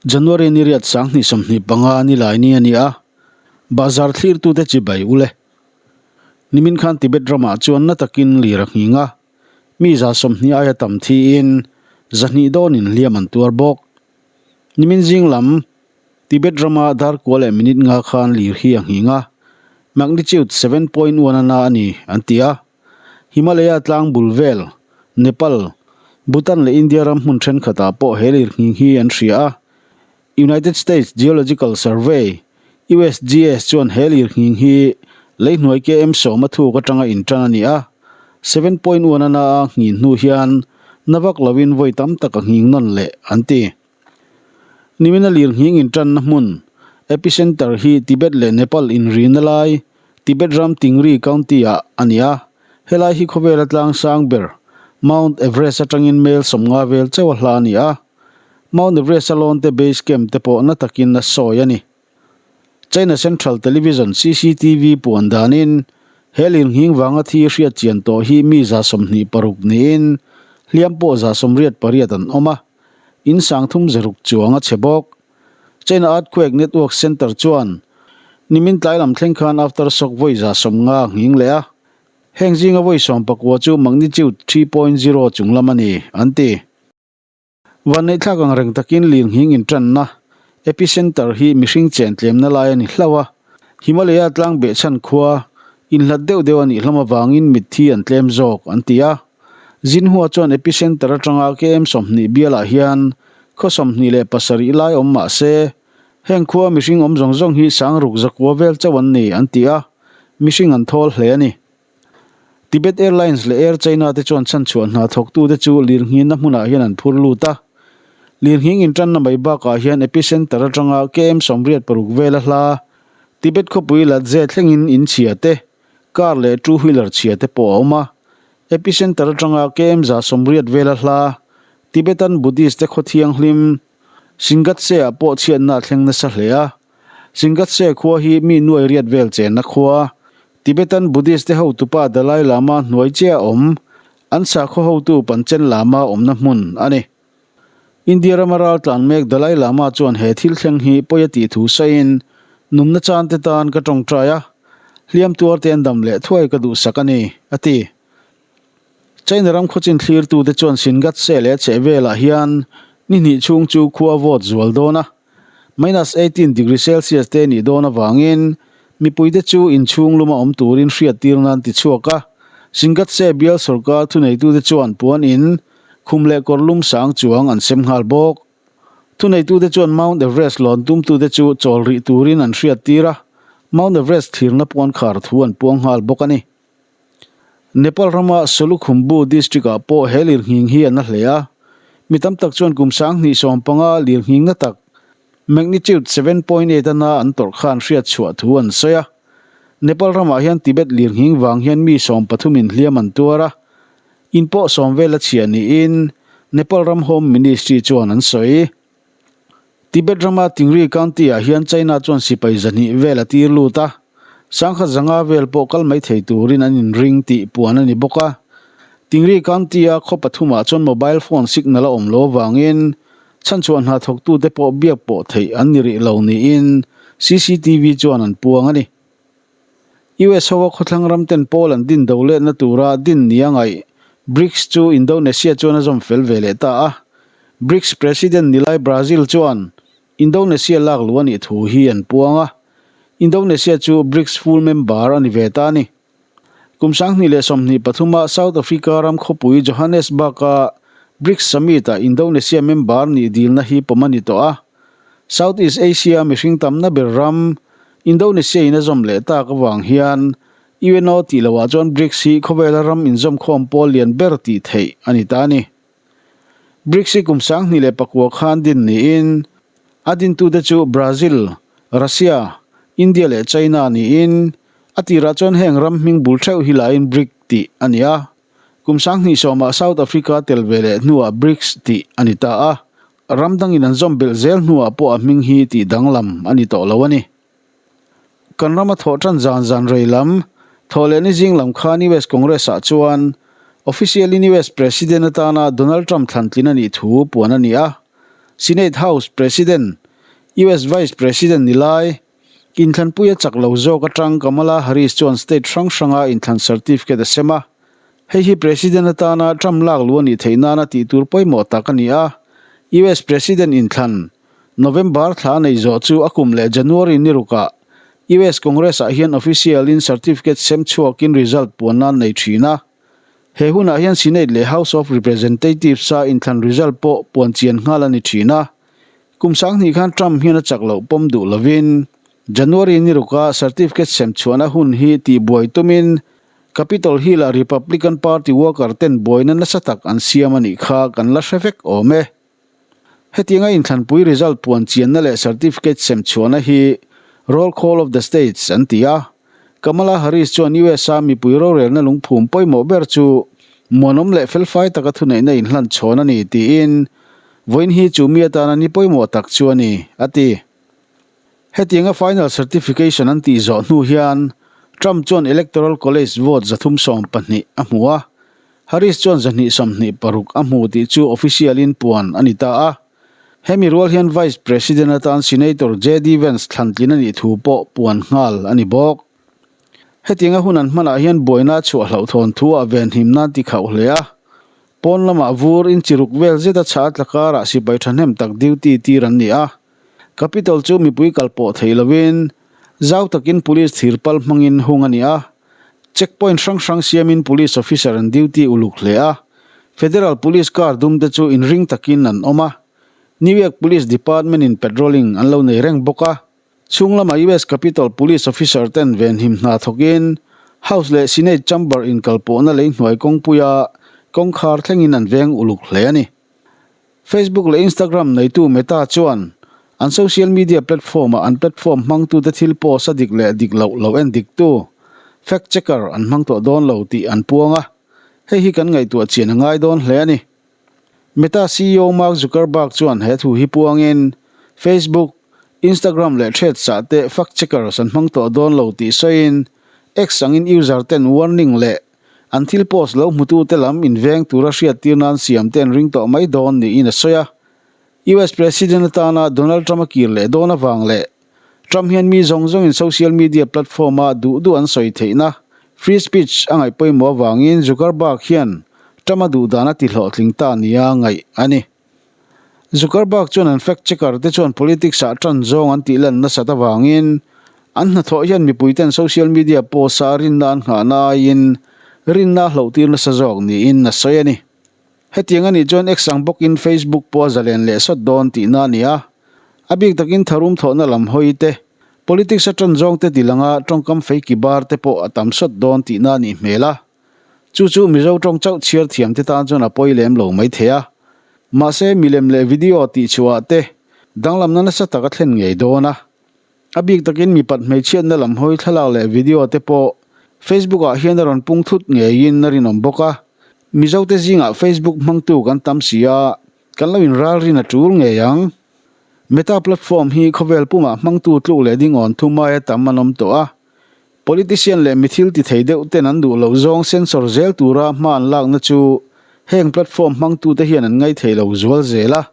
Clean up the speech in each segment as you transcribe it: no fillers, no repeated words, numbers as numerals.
January ni riat 2025 ni lai ni a ni a, bahzar thlirtute chibai ule. Nimin khan Tibet ramah chuan na takin lir a nghing a, mi 20 aia tam thiin 200 dawnin hliam an tuar bawk. Nimin zing lam Tibet rama darkua leh minute nga khan lir hi a nghing a, magnitude 7.1 a na a ni an ti a. Himalaya tlang bul vel, Nepal, Bhutan leh India ram hmun thenkhatah pawh he lirnghing hi an hria a. United States Geological Survey, USGS, chuan he lirnghing hi leihnuai KM sawma thuk atanga intan a ni a. 7.1 a na a nghin hnu hian na vak lovin vawi tam tak a nghing nawn leh an ti. Nimina lirnghing intanna hmun, epicenter, hi Tibet leh Nepal inrina lai, Tibet ram Tingri County-ah a ni a. Helai hi khawvela tlang sang ber, Mount Everest atangin mel 50 vel chauh a hla a ni a. Mount Everest-a lawnte base camp te pawh na takin a sawi a ni. China Central Television, CCTV, puan danin he lirnghing vanga thi hriat chian tawh hi mi 26 niin hliam pawh 88 an awm a, in 360 chuang a chhe bawk. China Earthquake Network Center chuan nimin tlai lam thleng khan aftershock vawi 50 nghing leh a, heng zinga vawi 19 chu magnitude 3.0 chung lam a ni, an ti. Vanneihthlak ang reng takin lirnghing intanna, epicenter, hi mihring chen tlemna lai a ni hlauh a, Himalaya tlang behchhan khua inhlat deuh deuh a nih hlawm avangin mitthi an tlem zawk, an ti a. Xinhua chuan epicenter atanga KM 20 bialah hian khaw 27 lai awm mah se, heng khua mihring awm zawng zawng hi sangruk zakua vel chauh an ni, an ti a, mihring an thawl hle a ni. Tibet Airlines leh Air China te chuan chhanchhuah hna thawktute chu lirnghinna hmunah hian an phur lut a. Lirnghing intanna mai bakah hian epicenter atanga KM 86 vela hla Tibet khawpui Ladze thlengin in chhia te, car leh two wheeler chhia te pawh a awm a. Epicenter atanga KM 80 vela hla Tibetan Buddhist te khaw thianghlim Shingatse-ah pawh chhiatna a thleng nasa hle a. Shingatse khua hi mi nuai riat vel chenna khua, Tibetan Buddhist te hotupa Dalai Lama hnuai chiah awm, an sakhaw hotu Panchen Lama awmna hmun a ni. India rama ral tlan mek Dalai Lama chuan he thil thleng hi pawi a tih thu sawiin, Nunna chan te tan ka tawngtai a, hliam tuar te an dam leh thuai ka duhsak a ni, a ti. China ram khawchin thlirtute chuan Shingatse leh a chhehvelah hian ni hnih chhung chu khua vawt zual dawn a, minus 18 degree Celsius te nih dawn avangin mipuite chu inchhung luma awm turin hriattir nan ti chhuak a. Shingatse bial sorkar thuneitute chuan puan in khum leh kawr lum sang chuang an sem nghal bawk. Thuneitute chuan Mount Everest lawn tumtute chu chawl rih turin an hriattir a, Mount Everest thlirna puan khar thu an puang nghal bawk a ni. Nepal rama Solukhumbu district-ah pawh he lirnghing hi a na hle a, mi tam tak chuan kum 2015 lirnghing na tak, magnitude 7.8 a na an tawrh khan hriat chhuah thu an sawi a. Nepal ramah hian Tibet lirnghing vang hian mi 13 hliam an tuar a, in pawh sawm vel a chhia niin Nepal ram Home Ministry chuan an sawi. Tibet rama Tingri County-ah hian China chuan sipai 200 vel a tir lut a, 1050 vel pawh kal mai thei turin an inring tih puan a ni bawk a. Tingri County-a khaw pathumah chuan mobile phone signal a awm lo avangin chhanchhuah hna thawktute pawh biak pawh theih an ni rih lo niin CCTV chuan an puang a ni. US hoa khawthlang ram ten pawl an din do letna tura din nia ngaih BRICS chu Indonesia chuan a zawm fel ve leh ta a. BRICS President nilai Brazil chuan Indonesia lak luh a nih thu hi an puang a. Indonesia chu BRICS full member a ni ve ta a ni. Kum 2023-a South Africa ram khawpui Johannesburg-a BRICS Summit-ah Indonesia member nih dilna hi pawm a ni tawh a. Southeast Asia mihring tamna ber ram Indonesia in a zawm leh tak avang hian UNO tih loah chuan BRICS hi khawvela ram inzawmkhawm pawl lian ber tih theih a ni ta a ni. BRICS hi kum 2009 khan din niin a dintute chu Brazil, Russia, India leh China niin a tirah chuan heng ram hming bul theuh hi lain BRIC tih a ni a. Kum 2010-ah South Africa tel ve leh hnuah BRICS tih a ni ta a. Ram dangin an zawm belh zel hnuah pawh a hming hi tih danglam a ni tawh lo a ni. Kan rama thawh tan zan zan rei lam, thawh leh ni zing lam khan US Congress-ah chuan officially US President atana Donald Trump thlan tlin a nih thu puan a ni a. Senate House President, US Vice President ni lai, inthlanpui a chak lo zawk atang Kamala Harris chuan state hrang hranga inthlan certificate a sem a. Hei hi President atana Trump lak luh a nih theih nana tih tur pawimawh tak a ni a. US President inthlan November thla a nei zawh chu a kum leh January ni rukah US Congress ah hian official in certificate sem chhuakin result puan nan nei thin a. He hunah hian Senate leh House of Representatives a inthlan result pawh puan chian nghal a ni thin a. Kum 2000 khan Trump hian a chak loh pawm duh lovin January ni ruka certificate sem chhuahna hun hi tihbuai tumin Capitol Hill-ah Republican Party worker ten buaina nasa tak an siam a nih kha kan la hre vek awm e. Hetianga inthlanpui result puan chianna leh certificate sem chhuahna hi Roll Call of the States an ti a. Kamala Harris chuan US-a mipui rorelna lungphum pawimawh ber chu muanawm leh felfai taka thuneihna inhlan chhawn a ni tiin vawiin hi chu mi atana ni pawimawh tak chu a ni, a ti. Hetianga final certification an tih zawh hnu hian Trump chuan Electoral College vote 312 a hmu a, Harris chuan 226 a hmu tih chu official-in puan a ni ta a. Hemi rual hian Vice President atan Senator JD Vance thlantlin a nih thu pawh puan nghal a ni bawk. Hetianga hun an hmanah hian buaina a chhuah hlauhthawn thu ah venhim nan ti khauh hle a. Pawn lamah vur inchiruk vel zeta chha tla karah sipai thahnem tak duty tir an ni a. Capitol chu mipui kal pawh thei lovin zau takin police thir pal hmangin hung a ni a. Check point hrang hrang siamin police officer an duty uluk hle a. Federal police car dum te chu inring takin an awm a. New York Police Department in patrolling an lo nei reng bawk a. Chhung lama US Capitol Police officer ten venhim hna thawkin House leh Senate chamber inkalpawhna lei hnuai kawngpuia kawngkhar thlengin an veng uluk hle a ni. Facebook leh Instagram neitu Meta chuan an social media platform-ah an platform hmangtute thil post a dik leh dik loh lo en diktu, fact checker, an hmang tawh dawn lo tih an puang a, hei hi kan ngaihtuah chian a ngai dawn hle a ni. Meta CEO Mark Zuckerberg chuan he thu hi puangin Facebook, Instagram leh Threads-ah te fact checkers an hmang tawh dawn lo tih sawiin X angin user ten warning leh An thil post lo hmutute lam inveng tura hriattir nan siam te an ring tawh mai dawn niin a sawi a. US President atana Donald Trump a kir leh dawn avang leh Trump hian mi zawng zawngin social media platform-a duh duh an sawi theihna free speech a ngaih pawimawh avangin Zuckerberg hian Trump a duh dan a ti hlawhtling ta nia ngaih a ni. Zuckerberg chuan an fact checker te chuan politics ah tan zawng an tih lan nasat avangin an hnathawh hian mipui ten social media post a rinna an nghahna aiin rinna a hlohtir nasa zawk niin a sawi a ni. Hetiang anih chuan X ang bawkin Facebook pawh a zalen leh sawt dawn tihna a ni a. A bik takin tharum thawhna lam hawi te, politics a tan zawng te tilanga tawngkam feiki bar te pawh a tam sawt dawn tihna a nih hmel a. Chu chu Mizo tawng chauh chhiar thiam te tan chuan a pawi lem lo mai thei a. Mahse, milem leh video tih chhuah ah te danglamna nasa tak a thlen ngei dawn a. A bik takin mipat hmeichhiatna lam hawi thlalak leh video te pawh Facebook ah hian a rawn pung thut ngeiin a rinawm bawk a. Mizo te zingah Facebook hmangtu kan tam si a, kan lo inralrin a tul ngei ang. Meta platform hi khawvel pumah hmangtu tluk leh dingawn thu maia tam an awm tawh a. Politician leh mi thil ti thei deuh ten an duh loh zawng censor zel tura hma an lakna chu heng platform hmangtute hian an ngaih thei lo zual zel a.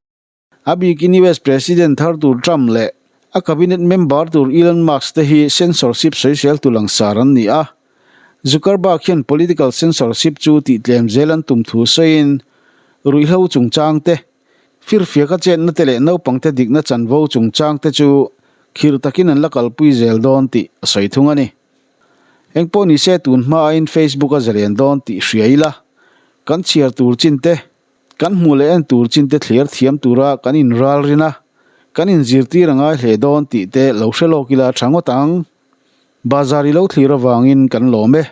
A bikin US President thar tur Trump leh a cabinet member tur Elon Musk te hi censorship sawisel tu langsar an ni a. Zuckerberg hian political censorship chu tihtlem zel an tum thu sawiin ruihhlo chungchang te, Firfiaka chetna te leh naupangte dikna chanvo chungchang te chu khirh takin an la kalpui zel dawn tih a sawi thung a ni. Engpawh ni se tun hma aiin Facebook a zalen dawn tih hria ila, kan chhiar tur chin te, kan hmuh leh en tur chin te thliar thiam tura kan inralrin a, kan inzirtir a ngai hle dawn tih te lo hre lawk ila tha ngawt ang. Bazar i lo thlir avangin kan lawm e.